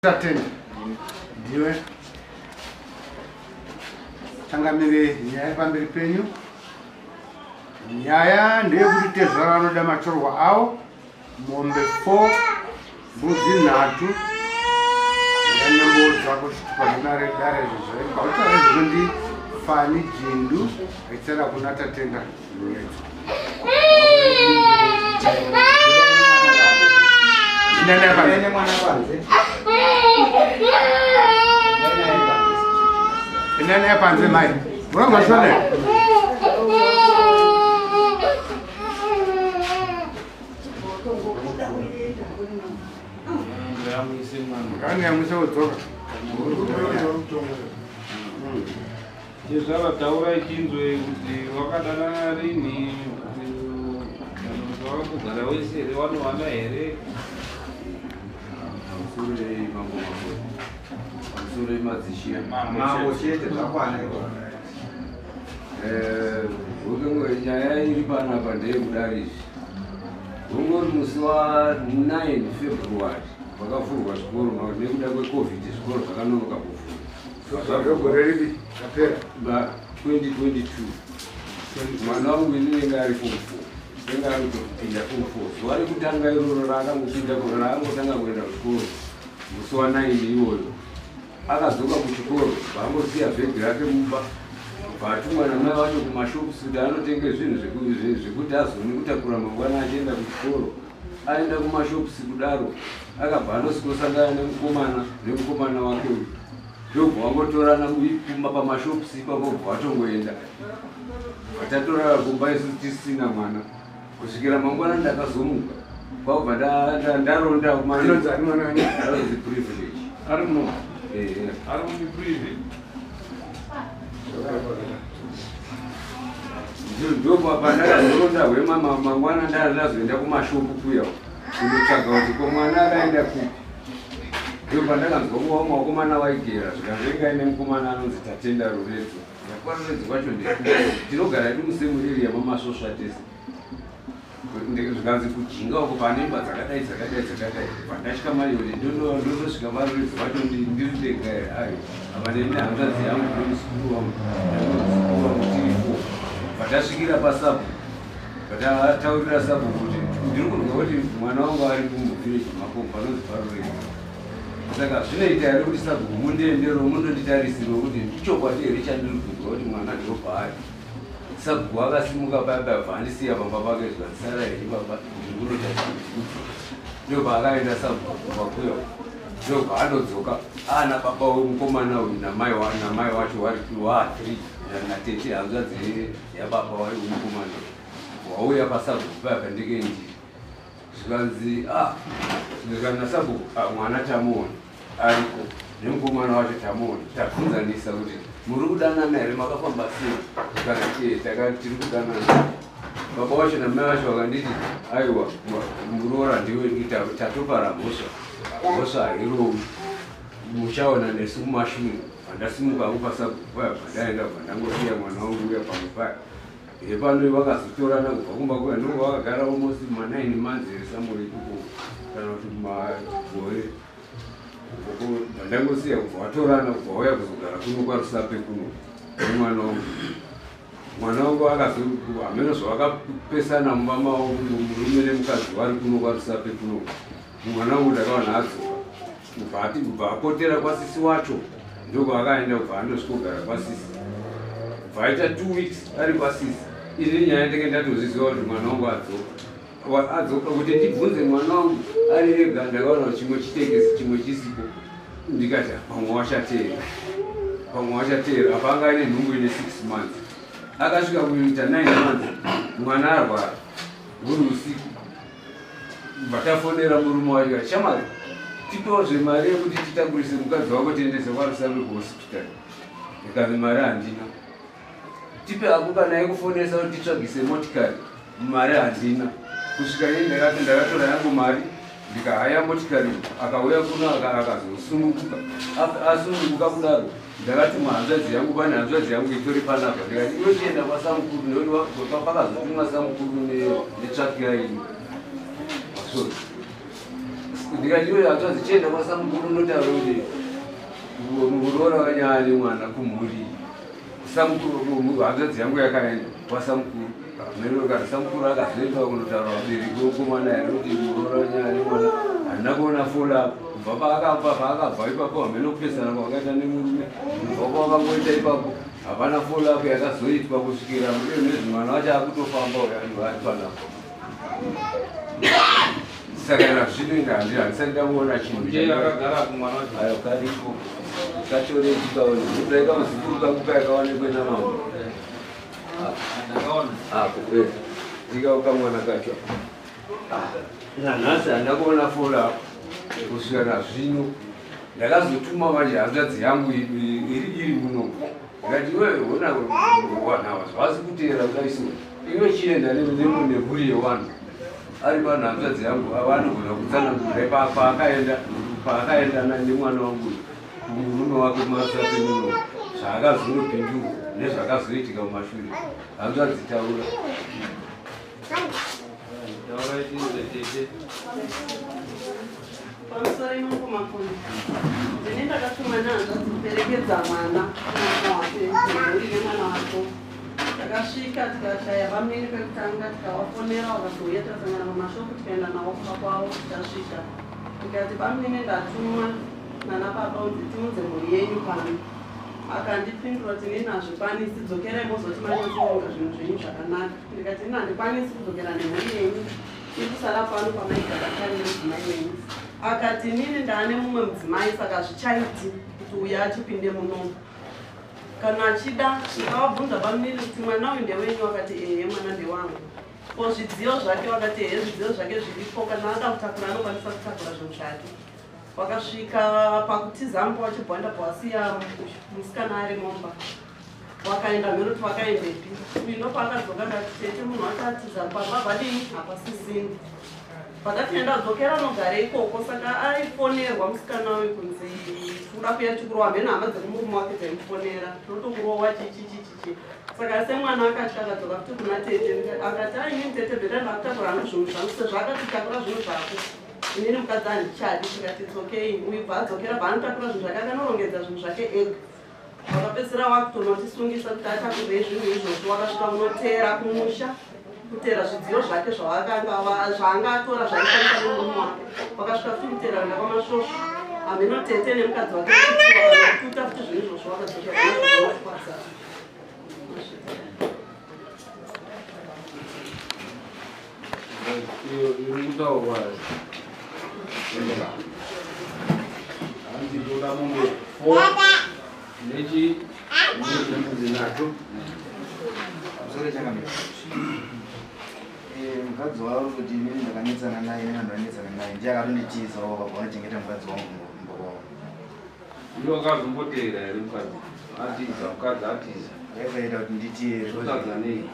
Tatenda ndiwe changamire. Nyaya pamberi penyu, nyaya ndeyekuti tezvara vanoda matorwa avo, mombe 4, mbudzi 3. Yanambodzwa kusvitwa dare izvozvo izvozvo. Ndifani Jindu aitsara kuna Tatenda Ruredzo. Inene panze mai. Murongo shone. Kani yamwise wodzoka. Tezvara, taurai tinzwe kuti wakadanana rini, kuti kana kuti wakambogara wese here, wanowana here? Pamusoro, mambo mambo, pamusoro madzishe. Mambo chete, zvakwana. Ukengwe nyaya iri panapa ndeyekudari izvi. Ungori musi wa9 February pakavhurwa zvikoro nekuda kweCOVID, zvikoro zvakanonoka kuvhurwa. Gore ripi rapera? Ba 2022. Mwana wangu inenge ari form 4, enge ari kutopinda form 4. Zuva rekutanga iroro raakangopinda, raakangotanga kuenda kuchikoro musi wa9 iwoyo, akadzoka kuchikoro, vaangosiya bhegi rake mumba, bvatumwa namai vacho kumashops kuti anotenge zvinhu zvekuti azone kutakura mangwana achienda kuchikoro. Aenda kumashops kudaro, akabva anosvikosangana nemukomana wake uyu, ndobva wangotorana kumba pamashops ipapo, bva watongoenda. Vatatorara kumba isu tisina mwana kusvikira mangwana. Ndakazomuka kwabva ndaronda. Anonzi ani mwana wenyu? Anonzi Privilege. Ari muno? Eh. Ari muprivi? Ndo pandakazoronda hwema mangwana, ndazoenda kumashopu kuya kundotsvaga kuti ko mwana akaenda kupi. Ndo pandakanzwa kuva vakomana vaigera, zvikanzi inga mukomana anonzi Tatenda Ruredzo. KwaRuredzo kwacho ndekupi? Tinogara iri musame area maMasvosva tese. Zvikanzi kujinga uko pane imba dzakadai, dzakadai, dzakadai. Pandatya mari kuti ndondosvika paRuredzo kwacho ndiri ndega here? Ayo, apa ndine hanzvadzi yangu nemuzukuru wangu, nemuzukuru wangu, tiripo. Patasvikira pasabhu, patataurira sabhu kuti ndiri kunzwa kuti mwana wangu ari kumuvillage mako panonzi paRuredzo, saka zvinoita here kuti sabhuku mundienderewo mundonditarisiro kuti ichokwadi here chandiri kunzwa kuti mwana ndo paari? Sabhuku akasimuka paya paya, bva andisiya pamba pake, zvikandisara here baba, ndiri kunotarisa. Ndobva akaenda sabhuku kumba kuya, ndobva andodzoka ana baba wemukomana uyu namai wacho, vari wa3 natete hanzvadzi yababa wari wemukomana. Wauya pasabhuku paya pandenge ndiri, zvikanzi, ah, zvikanzi nasabhuku, "Ah, mwana tamuona ariko nemukomana wacho tamuona. Tabvunzanisa kuti muri kudanana here, makafamba sei?" Zvikanzi, "Eh, tiri kudanana." Baba wacho namai vacho vakanditi, "Aiwa, muroora ndiwe, tatopara mhosva, mhosva hairovi, muchaona nesu kumashure." Pandasimuka hangu pasabhuku paya, pandaenda, pandangosiya mwana wangu uya pamwe paya hepano. Vakazotorana kubva kumba kuya, ndonga vakagara almost ma9 months here, somewhere ikoko, kana kuti magore. Ndangosiya kubva watorana, kubva wauya kuzogara kuno kwaRusape kuno nemwana wangu. Mwana wangu akazo hameno zvavakapesana mumba mavo, murume nemukadzi vari kuno kwaRusape kuno. Mwana wangu ndakawana adzoka, kubva ati kubva apotera kwasisi wacho, ndokwaakaenda, kubva andosvikogara kwasisi, kubva aita 2 weeks ari kwasisi. Ini nyaya ndenge ndatozviziva kuti mwana wangu adzoka. Adzoka kuti ndibvunze mwana wangu ari ega, ndakaona kuti chimwe chitekesi, chimwe chisipo. Ndikati pamwe wachateera, pamwe wachateera. Apa anga aine nhumbu ine 6 months. Akasvika kuita 9 months, mwana arwara huri usiku. Vatafonera murume wacho, "Shamwari, tipewo zvemari yekuti titakurise mukadzi wako tiendese kwaRusape kuhospital." Ikanzi, "Mari handina." "Tipe hako kana yekufonesa kuti titsvagise motikari." "Mari handina." Kusvika ini ndakati ndakatora yangu mari, ndikahaya motikari, akauya kuno, akazosununguka. Asununguka kudaro, ndakati muhanzvadzi yangu, pane hanzvadzi yangu itori panapa, ndikati, "Inochienda kwasamukuru," nekuti pakazotumwa samukuru netsvakira ini. So Ndikati iwe hanzvadzi chienda kwasamukuru unotaura kuti muroora wanyaya nemwana kumhuri. Samukuru hanzvadzi yangu yakaenda kwasamukuru. Mero samukuru akazoenda kunotaura vabereki vokomana here kuti muroora wanyaya nemwana. Handina kuona follow up. Kubva paakabva ipapo hameno kupesana kwakaita nemurume. Kubva kwakangoita ipapo hapana follow up yakazoitwa kusvikira nezvi mwana wacho akutofamba uyo ari panapa. Saka kana zvinoenda handisati ndamuona chinhu. Ndiye akagara kumwana wacho. Ayo karipo. Katore tikaone. Ndaika muzukuru kangu kaya kaonekwe namambo. Ndakaona. Apo eh. Ndikauka mwana kacho. Nanhasi handina kuona follow up kusvika nazvino. Ndakazotuma manje hanzvadzi yangu iri muno. Ndikati iwe hona wana zvasi kuteera kudai so. Iwe chienda nemhuri yewanhu. Ari pano hanzvadzi yangu avanogona kutsanangura paakaenda nemwana wangu murume wake kumasape muno zvaakazonopindurwa nezvakazoitika mumashure. Hanzvadzi taura. Taura itinze tete. Pamusoro imongo makoni. Ndini ndakatumwa nehanzvadzi kuperekedza mwana wake nemhuri nemwana wako. Takasvika tikashaya vamiri pekutanga tikavafonera vakazouya tikasangana pamashoko tikaenda navo kumba kwavo tikasvika. Tikati bamnini ndatumwa nana baba kunzi tiunze mhuri yenyu pano. Akandipindura kuti inini hazvikwanisi dzokerai mozoti manyatsoronga zvinhu zvenyu zvakanaka. Ndikati inini handikwanisi kudzokera nemhuri yenyu iri kusara pano pamaigara kare nemudzimai wenyu. Akati inini ndaane mumwe mudzimai saka hazvichaiti kuti uyo achipinde munomu. Kana achida ndikavabvunza bamnini kuti mwana uyu ndewenyu akati ehe mwana ndewangu. Ko zvidziyo zvake vakati ehe zvidziyo zvake zviripo kana ada kutakura anokwanisa kutakura zvinhu zvake. Wakasvika pakutiza mbo wachibwanda pawasiya musikana ari mumba. Wakaenda mheno kuti wakaendepi. Uyu ndopaakadzoka akati tete munhu wacho atiza pamba padini hapasisini. Pakati ndadzokera unogara ikoko saka aifonerwa musikana uyu kunzi kuda kuya tikurowa mheno hama dzekumurume wake dzaimufonera tinotokurowa chichichichichi. Saka semwana akatya akadzoka futi kuna tete akati ai inini tete better ndakutakura hangu zvinhu zvangu sezvo akati takura zvinhu zvako. Inini mukadzi handichadi tikati it's okay. Uyu bva adzokera bva anotakura zvinhu zvake akanorongedza zvinhu zvake ega. Wakapedzisira wakutonotisungisa kuti atakurei zvinhu izvozvo wakasvika unotera kumusha kutera zvidziyo zvake zvaanga atora zvaishandisa nemurume wake. Wakasvika futi kutera kuenda kwamasvosvo. Hameno tete nemukadzi wake tuta futi zvinhu izvozvo wakadzoka kwasa. Iyo iri kutaurwa. Hanzi ndoda mombe 4 nechi nembudzi nhatu. Pamusoro chakamira. Mukadzi wavo kuti inini ndakanetsana naye nevanhu vanetsana naye ndiye akatonditizawo vakabva vanochengeta mukadzi wangu kumba kwavo. Iwe wakazomboteera here mukadzi? Atiza, mukadzi atiza. Zvaisaita kuti nditiyere. Kutadza nei?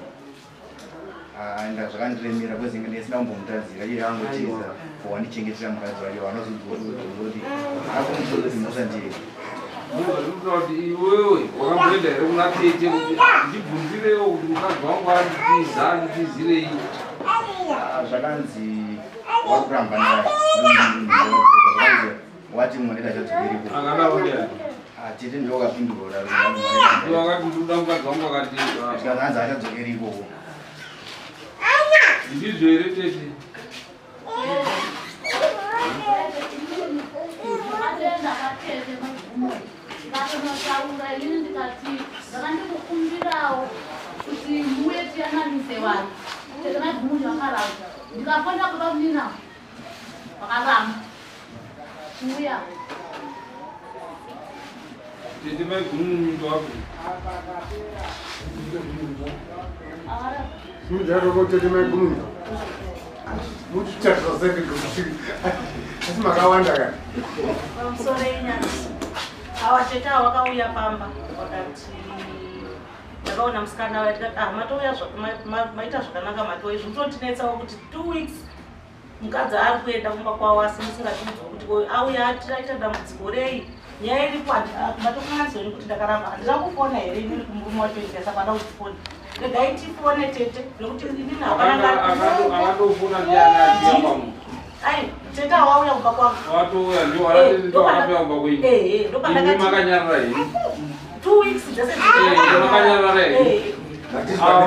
Enda zvakandiremera because inge ndisina kumbomutadzira iye angotiza wandichengetera mukadzi wake vanozoti akumuudza kuti mhosva ndiye. Ndinoda kuti iwewe wakamboenda here kuna tete kuti ndibvunzirewo kuti mukadzi wangu anditiza anditizirei? Zvakanzi wakuramba naye zvakanzi wati mwaneta chadzokeriko. Akadaro ndiani? Tete ndiwo wakapindura. Ndiwo akati ndinoda mukadzi wangu akati Tikanzi achadzokeri ikoko. Ndizvo here tete? Ndakaenda kwatete magumo ndikatonotaura inini ndikati ndakandikukumbirawo kuti muuye tiyananise vanhu. Tete magumo vakaramba. Ndikafonera baba munina vakaramba kuuya. Tete maigunu wako. Mujaroko tete maigunu. Muchichatirwa seke kuti asi makawanda ka. Pamusoro inyasi. Awa tete awa wakauya pamba wakati ndakaona musikana waya tikati ah matouya maita zvakanaka matouya izvi mutotinetsawo kuti 2 weeks mukadzi ari kuenda kumba kwavo asi musingatiudzwa kuti oyu auya aita dambudziko rei nyaya iripo matokanganiswa ini kuti ndakaramba handina kufona here inini kumurume wacho ndikasakwana kutifona regai tifone tete nekuti inini hapana Akatofona ndiani achiya pamu? Ai, teta wauya kumba kwangu. Watouya ndio wakapea kumba kwenyu. Eh, ndo pandakati. Imi makanyarara here? 2 weeks dzese. Eh, makanyarara here?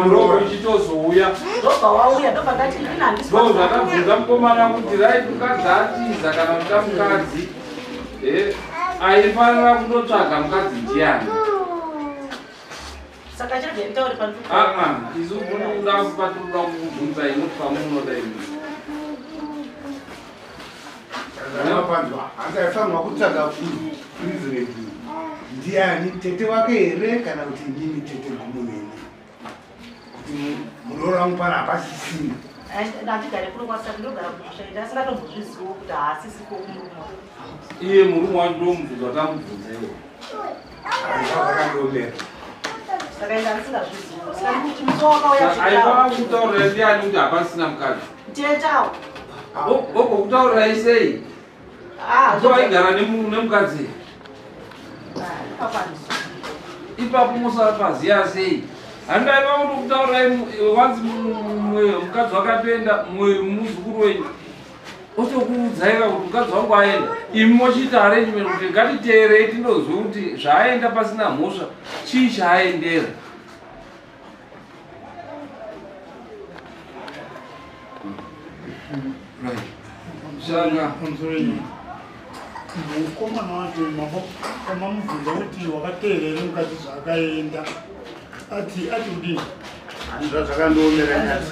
Ndo uchitozouya. Ndobva wauya, ndobva ndati ini handisi. Ndo zvakabvunza mukomana kuti right mukadzi atiza kana kuti mukadzi. Eh, aifanira kundotsvaga mukadzi ndiani? Saka chirege nditaure pantu. Ah, isu munoda kupaturura kukubvunza inoti pamunoda imi. Hanzi aifanirwa kutsvaga president ndiani, tete wake here kana kuti inini tete Gumunene, kuti muroora wangu pana hapasisina. Handigare kuno kwasati, ndogara kumushaita, asingatombozvizivo kuti haasisiko kumurume. Iye murume wacho ndomubvunza tamubvunza iwo. Zvakandiomera. Saka enda ndisingazvizivo, saka kuti musi wakauya. Aifanira kutaurira ndiani kuti hapasisina mukadzi? Tetawo. Ogokutaurirai sei? So aigara nemukadzi ipapo musapaziya sei? Handaiva kutokutaurirai wanzi mukadzi wakatoenda, muzukuru wenyu otokuudzaika kuti mukadzi wangu aenda, imi mochiita arrangement kuti ngatiteerei tindozwe kuti zvaaenda pasina mhosva chii chaaendera. Right, saka Mukomana wacho mamubvunza kuti wakateerere mukadzi zvaakaenda, ati kudini? Zvakandiomera nyati.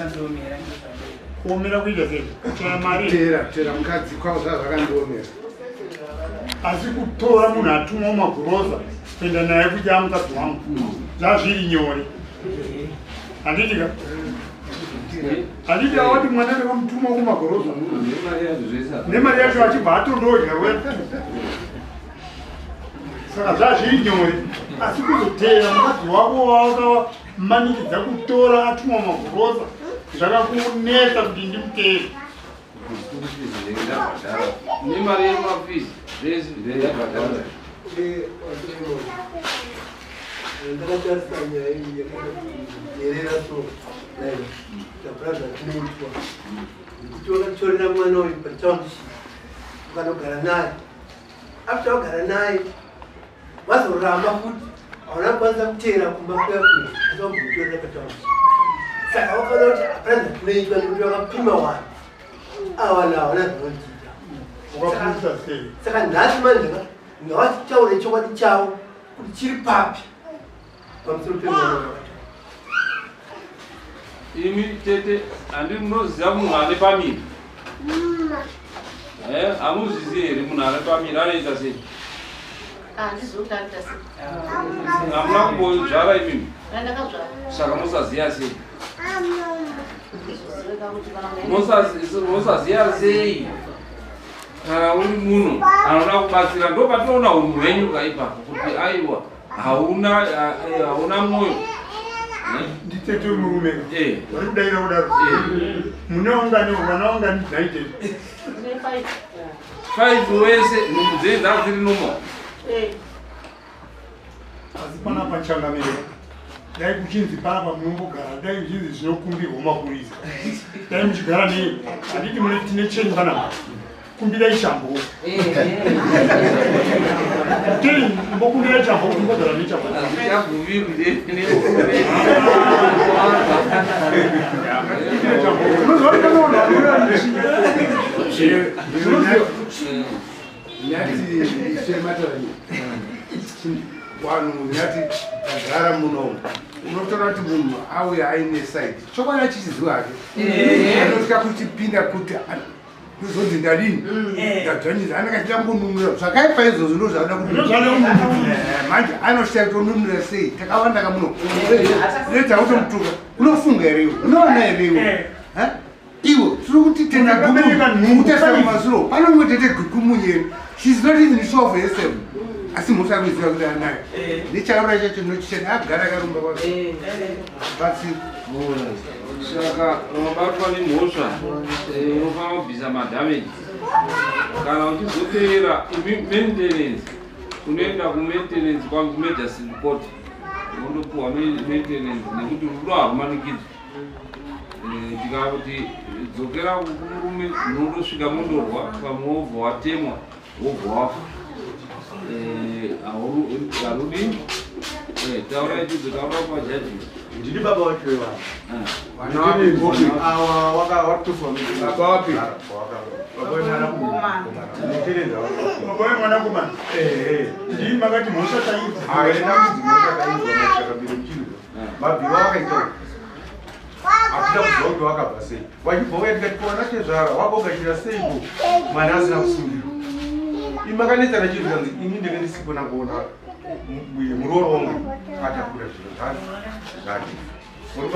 Kuomera kuita sei? Kushaya mari? Teera, teera mukadzi kwavo zvazvakandiomera. Asi kutora munhu atumwa mumagurosa kuenda naye kuti amukadzi wangu zvazviri nyore, handiti ka? Handiti awati mwana ndakamutuma kumagorosa nemari yacho zvese. Nemari yacho achibva atondodya we. Saka zvazviri nyore, asi kuzoteera mukadzi wako wawakamanikidza kutora atumwa magurosa zvakakunetsa kuti ndimuteere. Ndabhadhara nemari yemafees zvese ndabhadhara. Ndakatarisa nyaya iyi yakadherera, so tapura zvatinoitwa nekuti wakatorera mwana uyu patownship, ukanogara naye. After wagara naye wazoramba futi, hauna kukwanisa kuteera kumba kuya kuya, asi wambomutorera patownship. Saka wakaona kuti hapana zvatinoitwa nekuti wakapima vanhu ava, hawana zvinotiita. Wakapusa sei? Saka nhasi manje ngavachitaure chokwadi chavo kuti chiri papi pamusoro pemwana wakatora. Imi tete, handi munoziva munhu ane pamiri? Hamuzvizivi here munhu ane pamiri anoita sei? Handizivi kuti anoita sei. Hamuna kumbozvara imimi? Ndakazvara. Saka musaziya sei? Zvizive kuti kana Musaziya sei kana uri munhu anoda kubatsira? Ndo patinoona unhu hwenyu kaipapo kuti aiwa, hauna mwoyo. Nditete murume vari kudaira kudaro. Mune ungani, vana ungani dzaitei? Ndine five. Five wese nhumbu dzenyu dzanga dziri normal? Eh. Asi panapa changamiro, dai kuchinzi panapa munombogara, dai kuchinzi zvinokumbirwa mapurisa, dai muchigara nei? Handiti mune tine chenyu panapa? Kumbirai shambo tei, mbokumbirai shambo kuti mbogara nechambo. Hazvichabvumirwi. Unoziva kuti pane vanhu vanoura. Nyati ishematara vanhu, nyati tagara munomu, unotora kuti munhu auya aine side chokwadi achichiziva hake, anotya kuchipinda kuti ndozonzi ndadini, ndadzvanyidza, anenge achida kungonunura zvakaipa izvozvo, ndo zvaada kuti manje anoshaya kutonunura sei. Takawanda kamuno reta kutomutuka, unofunga here iwe? Unoona here iwe? Iwe tiri kuti tenda gumu kumasuro panongwe tete gukumu yenu. She's not even sure of herself, asi mhosva akuziva kuti anayo nechaura chacho nochichena agara akarumba kwake batsiro. Saka unobatwa nemhosva, unofanira kubvisa madamage kana uchizoteera maintenance. Unoenda kumaintenance kwangu kumagistrate court, unondopiwa maintenance nekuti rudo harumanikidzwa. Tikakuti dzokera kumurume unondosvika mondorwa pamwe wobva watemwa wobva wafa. Harudi taurai tidzo taura kumajaji. Ndini baba wacho ivava. Baba wapi? Baba wemwanakomana. Ndini makati mhosva taibva. Mabhiro akaita akuda kuziva kuti wakabva sei. Wachibva uya tikati kuwana tezvara wakogashira seiko mwana asina kusungirwa. Imi makanetsana chii zvikanzi ini ndenge ndisiko nakuona murooro wangu atakura zviro zvake. Muri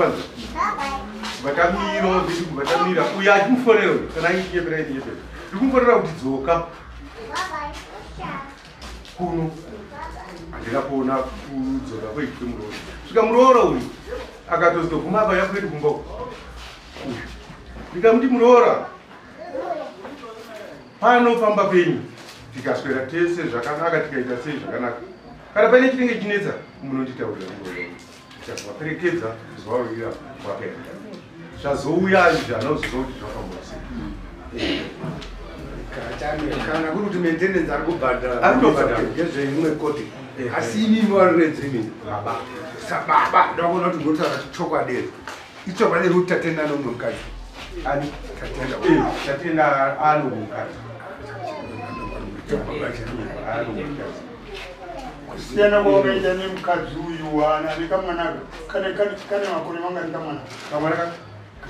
vatamira vatamira uyo achimufonera kana achinyepera achinyepera. Ndikumufonera kuti dzoka kuno. Handina kuona kudzoka kwemurooro. Svika murooro uyu akatozoguma akauya kwedu kumba uku. Uyu ndikamuti muroora pano pamba penyu tikaswera tese zvakanaka tikaita sei zvakanaka. Kana paine chinenge chinetsa munonditaurira muroora. Vaperekedza zuva rauya wakaenda. Zvazouya izvi anoziva kuti zvakafamba sei. Kana kuri kuti maintenance ari kubhadhara Ari kutobhadhara. ngezveimwe koti. Asi imimi wariredzi imimi. Baba. Sababa ndakuona kuti unotaura chokwadi here. Ichokwadi here kuti Tatenda nomumwe mukadzi? Ani? Tatenda. Tatenda ano mukadzi. Ano mukadzi. Kusiyana kwawakaita nemukadzi uyu ane kamwana kane makore mangani kamwana? Kamwana ka?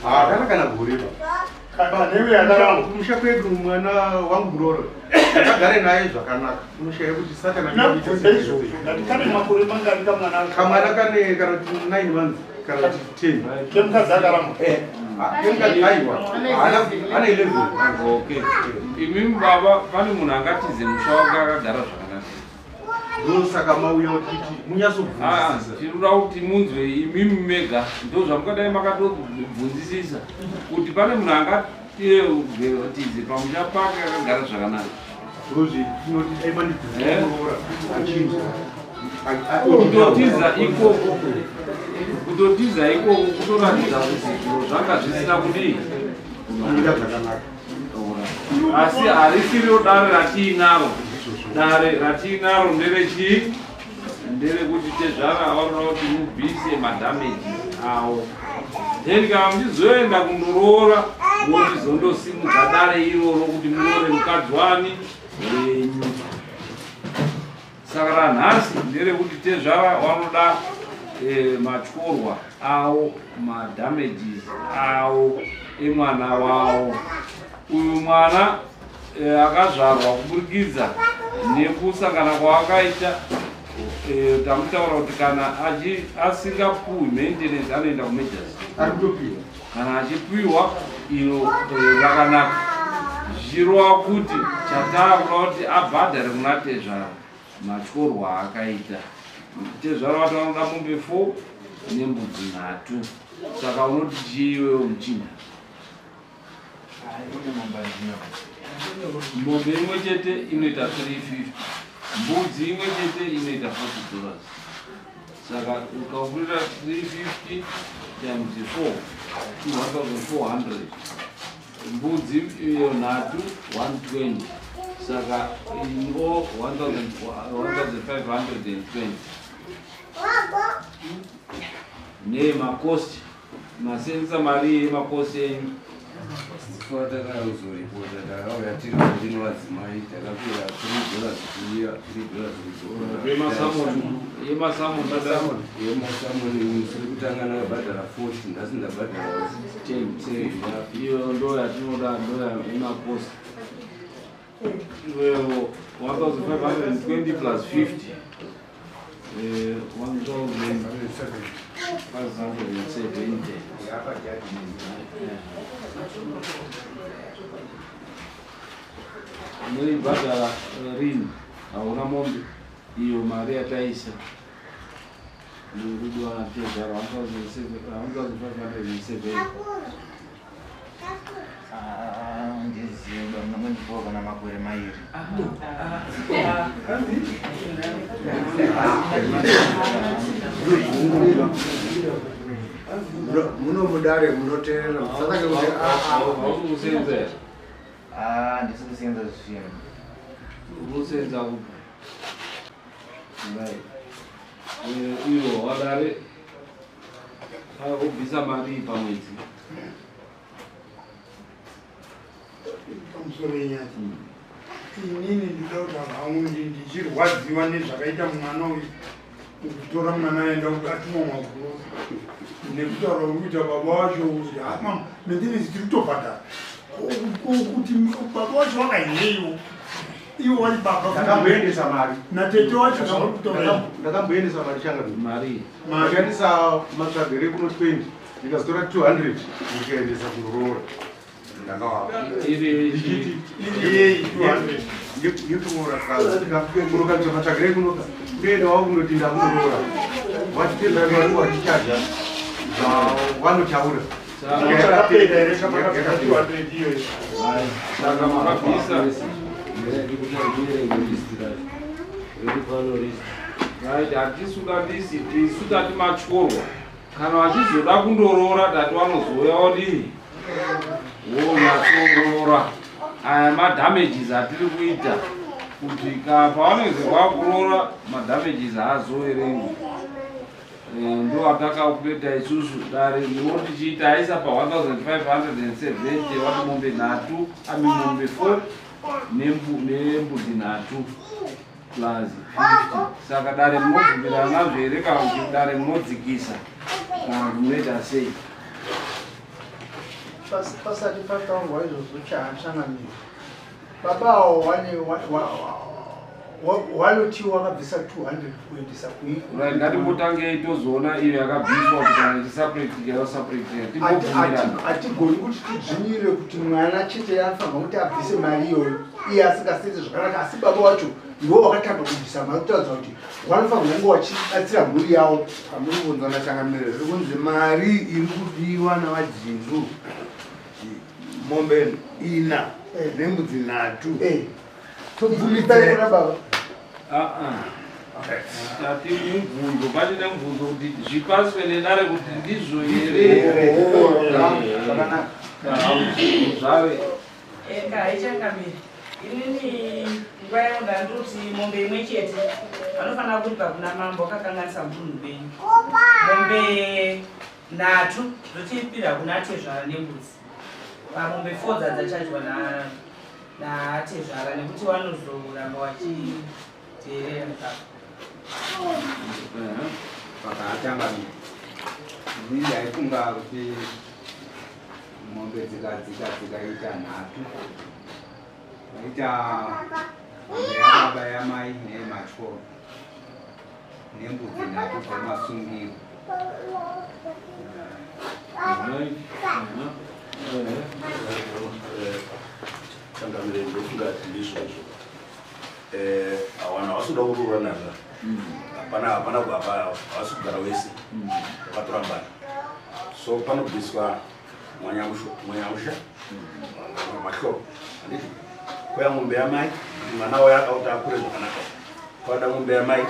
Hakana kana gore ba. Kanewe akaramba. Kumusha kwedu mwana wangu murooro. Takagare naye zvakanaka. Unoshaya kuti Satani Ndabvunza izvozvo. Ndati kane makore mangani kamwana? Kamwana kane kana kuti 9 months kana kuti 10. Kemukadzi akaramba. Kemukadzi aiwa. Ana 11. Okay. Imimi baba pane munhu angatize musha wake akagara zvakanaka. Ndosaka mauya kuti munyatsobvunzisisa. Tinoda kuti munzwe imimi mega ndo zvamukadai makatobvunzisisa kuti pane munhu angatize pamusha pake akagara zvakanaka. Ndozvetinoti dai mandibvunza muroora achinzwa. Kutotiza ikoko kutotiza ikoko kutoratidza kuti zviro zvanga zvisina kudii kumira zvakanaka. Asi harisiro dare ratiinaro. Dare ratiinaro nderechii? Nderekuti tezvara vanoda kuti mubvise madamages avo. Then kana muchizoenda kundoroora mochizondosimudza dare iroro kuti muroore mukadzi wani wenyu. Saka ranhasi nderekuti tezvara vanoda matyorwa avo, madamages avo emwana wavo. Uyu mwana akazvarwa kuburikidza nekusangana kwaakaita. Tamutaura kuti kana asingapuwi maintenance anoenda kumajors. Kana achipiwa iro rakanaka. Zvichirova kuti chatakuda kuti abhadhare kuna tezvara matyorwa akaita. Tezvara vati vanoda mombe 4 nembudzi 3. Saka unoti chii iwewe muchinda? Mombe imwe chete inoita 350, mbudzi imwe chete inoita $40. Saka ukakurira 350 times 4 1400, mbudzi iyo 3 120, saka ingo 1520. Nemakosti masenzisa mari yemakosti enyu. Takazoripota takauya tiri ndino vadzimai takapira $3 kuuya $3 kudzoka. Yemasamoni musi wekutanga ndakabhadhara 40, nhasi ndabhadhara 10. Iyo ndo yatinoda, ndo yemakosti. Iwewo 1520 plus 50 1570. Munoibhadhara rini? Hauna mombe iyo mari yataisa nekudiwa natezvara 1570. Ndiziva munongondipiwa kana makore mairi. Muno mudare munoteerera musatange kuti hausi kusenza here? Ah, ndisi kusenza zvinhu. Unosenza kupi? Right. Iwo wadare ubvisa mari pamwedzi? Pamusoro yenyaya, inini ndinoda kuti hangu ndichirwadziwa nezvakaita mwana uyu, kutora mwana aenda atumwa magurosa, nekutaura uri kuita baba wacho kuti hama maintenance tiri kutobhadhara, kuti baba wacho vakaineiwo ivo vari baba. Ndakamboendesa mari. Natete wacho zvauri kutaura. Ndakamboendesa mari changamire. Mari? Ndakaendesa matsvagere kuno 20, ndikazotora 200 ndikaendesa kunoroora. Ndakawapa. Iri? Iri 200. Yekuroora munokanzwa matsvagere kunoka ndoenda wakundoti ndakunoroora, wachitendera vari wachichaja zvavanotaura. Yakapera here chapakabvisa 200 iyoyo? Saka makabvisa. Ndikuerenge list racho riri pano, list. Right, hatisi kuda list isu, tati matyorwa. Kana vachizoda kundoroora, tati vanozouya odii wonyatsoroora. Aya madamages atiri kuita kuti pavanenge vakuroora, madamages haazoverengwi. Ndo atakakuita isusu dare ndinoti chiita aisa pa1570, wati mombe nhatu, ami mombe 4 nembudzi nhatu plus 50. Saka dare munobvumirana nazvo here, kana kuti dare munodzikisa, kana kuti munoita sei? Pasati pataurwa izvozvo, chaachangamira, baba avo vanoti wakabvisa 200 kuendesa. Right, ngatimbotangei tozoona iyo yakabviswa, kuti kana ichiseparate yoseparate, timbobvumirana. Hatigoni kuti tidzvinyire kuti mwana chete anofanirwa kuti abvise mari iyoyo, iye asingasenze zvakanaka, asi baba wacho ndiwo wakatanga kubvisa mari, kutaridza kuti vanofanirwa kunge vachibatsira mhuri yavo. Pamuri kunzwa nachangamire, zviri kunzi mari iri kudiwa navajindu mombe ina nembudzi nhatu. Tobvumidza kuna baba. Tati mubvunzo, pachine mubvunzo kuti zvipaswe nedare kuti ndizvo here? Zvakanaka. Zvave. Eka haichangamiri, inini nguva yangu ndandoti mombe imwe chete vanofanira kuripa kuna mambo akakanganisa mudunhu menyu. Mombe nhatu zvochipira kuna tezvara nembudzi, pamombe 4 dzadzachajwa natezvara, nekuti vanozoramba vachiteerera ipapo. Pakachangamira, inini ndaifunga kuti mombe dzikadzika dzikaita nhatu, vaita mombe yababa, yamai neyematyoro, nembudzi nhatu dzemasungiro. Changamire, ndofunga kuti ndizvozvo. Awana havasi kuda kuroorana, hapana hapana, havasi kugara wese, vakatorambana. So panobviswa mwanyamusha mahloko, handiti? Kwaya mombe yamai, kuti mwana wayo akauti akure zvakanaka. Kwada mombe yamai,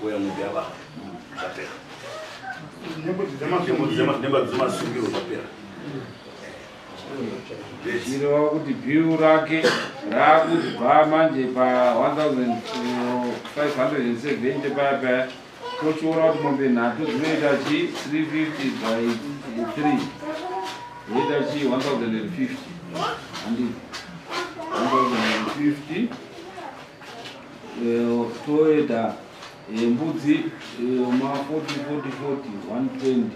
kuya mombe yababa, zvapera. Nembudzi dzemasungiro. Nembudzi dzemasungiro, zvapera. Zvireva kuti bill rake raakubva manje pa1570 paya paya, tochiona kuti mombe nhatu dzinoita chi 350 by 3 yoita chi 1050, handiti? 1050. Toenda mbudzi ma 40 40 40, 120,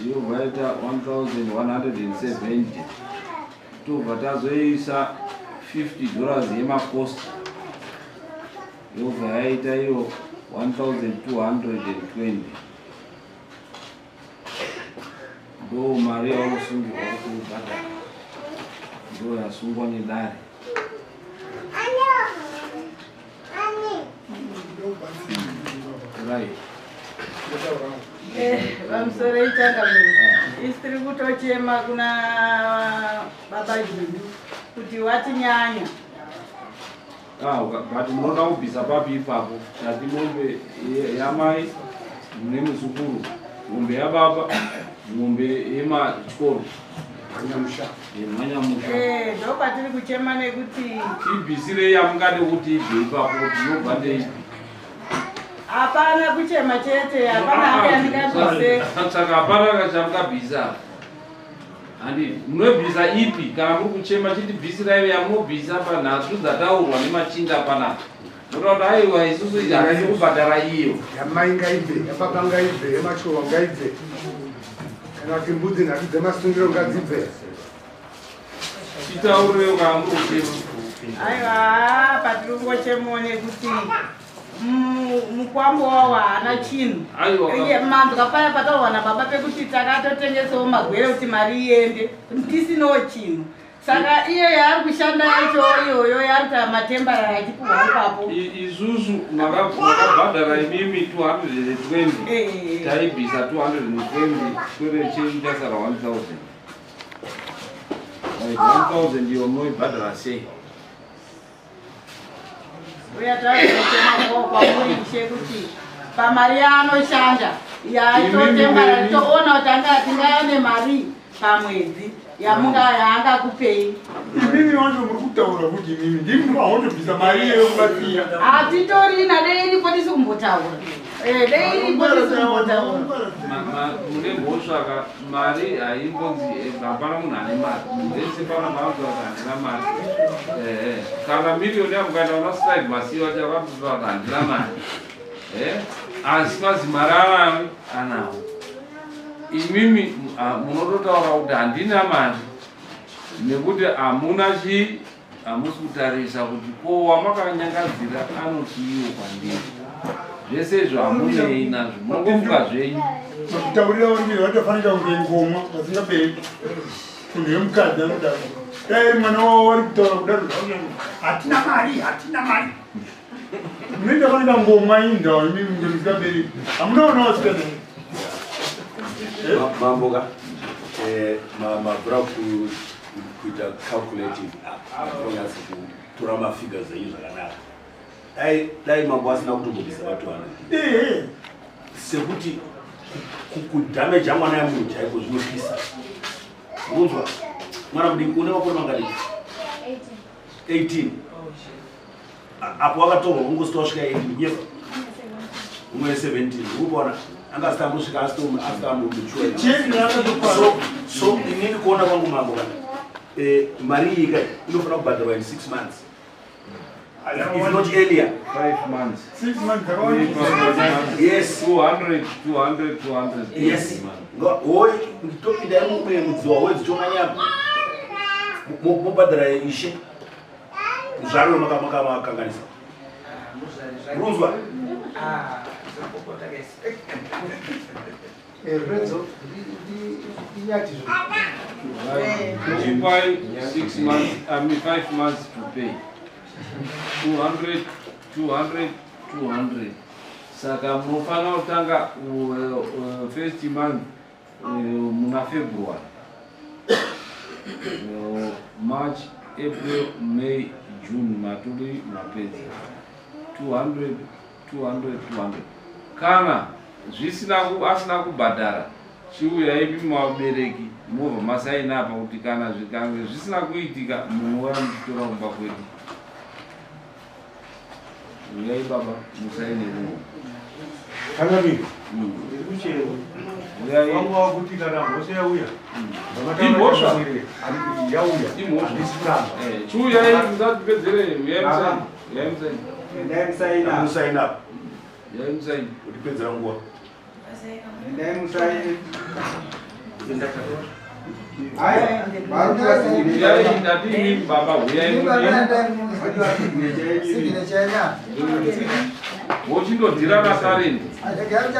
yobva yaita 1170. Tobva tazoisa $50 yemacost, yobva yaita iyo 1220. Ndo mari yaunosungirwa kuti ubhadhara, ndo yasungwa nedare. Right. Pamusoro ichangamire, isi tiri kutochema kuna baba Jindu kuti watinyanya. Ah, but munoda kubvisa papi ipapo? Tati mombe yamai nemuzukuru. Mombe yababa, mombe yemachikoro. Manyamusha. Yemanyamusha. Ndokwatiri kuchema nekuti Ibvisirei yamungade kuti ibve ipapo kuti inobva ndeipi. Hapana kuchema chete, hapana hake andingabvise. Saka hapana chamungabvisa. Handi munobvisa ipi kana muri kuchema chitibvisirai yamunobvisa panhatu dzataurwa nemachinda panapa. Munotaura kuti aiwa isusu hatisi kubhadhara iyo. Yamai ngaibve, yababa ngaibve, yemachova ngaibve, kana kuti mbudzi nhatu dzemasungiro ngadzibve. Chitaurirewo kana muri kuchema. Aiwa, patiri kungochemawo nekuti mukwambo wawo haana chinhu. Aiwa. Iye manzwa paya pataurwa nababa pekuti takatotengesawo magwere kuti mari iende tisinawo chinhu. Saka iyo yaari kushanda yacho iyoyo yaari kuita matembarari achipuhwa ipapo. Isusu makabhadhara imimi 220, taibvisa 220 kwere chenyu chasara 1000. Right, 1000 iyo munoibhadhara sei? Uya takuchema kwamuri ishe kuti pamari yaanoshanda yaitotembarari toona kuti anga tingayane mari pamwedzi yamunga yaangakupei. Imimi wacho muri kutaura kuti imimi ndimi maotobvisa mari iyoyo kubatsira. Hatitorina, dei iripo tisi kumbotaura. Dei iripo tisi kumbotaura. Mune mhosva ka, mari haimbonzi hapana munhu ane mari vese pana maanza kuti handina mari. Kana miriyoni yamukaenda una Strive Masiyiwa chavakuti handina mari. Asi mazimari anani anawo. Imimi munototaura kuti handina mari nekuti hamuna chii, hamusi kutarisa kuti ko wamakanyangadzira anotiiwo kwandiri. Zvese izvo hamunei nazvo, munongofunga zvenyu. Makutaurira uri vatofanira kunge ngomwa vasingabereki kunhu yemukadzi anodaro. Dai ari mwana wavo vari kutaura kudaro, hatina mari, hatina mari. Munoita fanika ngomwa iyi ndau imimi kunge musingabereki. Hamunaonawo sikana. Mambo ka, mabvura kuita calculating apa, kunyatsa kutora mafigures enyu zvakanaka. Dai mambo asina kutombobvisa vatu vana. Sekuti kudhameja mwana yemunhu chaiko zvinopisa. Unonzwa? Mwana mudiki une makore mangani? 18. Apo wakatorwa ungosvika wasvika 18, kunyepa? Umwe 17. Ukuona? Anga asati ambosvika, asati ambomature. Cheni yakatokwana. So inini kuona kwangu mambo kana, mari iyi kai inofanira kubhadharwa in 6 months. If not earlier. 5 months. 6 months, dzakawanda. Yes. 200, 200, 200. Yes. Hoi, nditopinda mumwe mudziwa wedzichonganyapa. Mobhadhara ishe. Muzvare makakanganisa. Runzwa. Redzo, inyati zvo. Chipai 6 months, I mean 5 months to pay. 200, 200, 200. Saka munofanira kutanga first month muna February. March, April, May, June, maturi mapedza. 200, 200, 200. Kana zvisina asina kubhadhara, chiuyai mabereki mobva masaina apa kuti kana zvikange zvisina kuitika munouya muchitora kumba kwedu. Uyai baba musaine ruo. Kangamiri. Uyai. Wangu wakuti kana mhosva yauya. Imhosva. Yauya. Imhosva. Handisi kuramba. Chiuyai musatipedzere, uyai musaine. Uyai musaine. Endai musaina. Musaina. Uyai musaine. Kutipedzera nguva. Endai musaine. Uyai ndati imimi baba uyai Wochindodhira nakareni.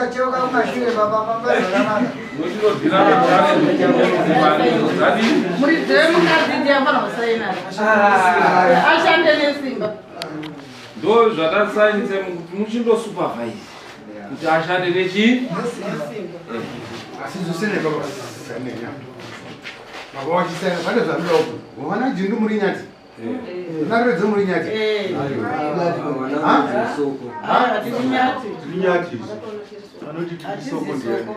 Acheuka kumashure baba mabazvakanaka. Wochindodhira nakareni. Mari dzadini? Muridzi wemukadzi ndiye anofanira kusaina. Ashande nesimba. Ndo zvatasainise kuti muchindosupervise kuti ashande nechi. Asi zvose nebaba vachisaina. Baba vachisaina pane zvanoda uku. Vana jindu muri nyati. Naredzo muri nyati. Nyati. Anoti soko ndiani?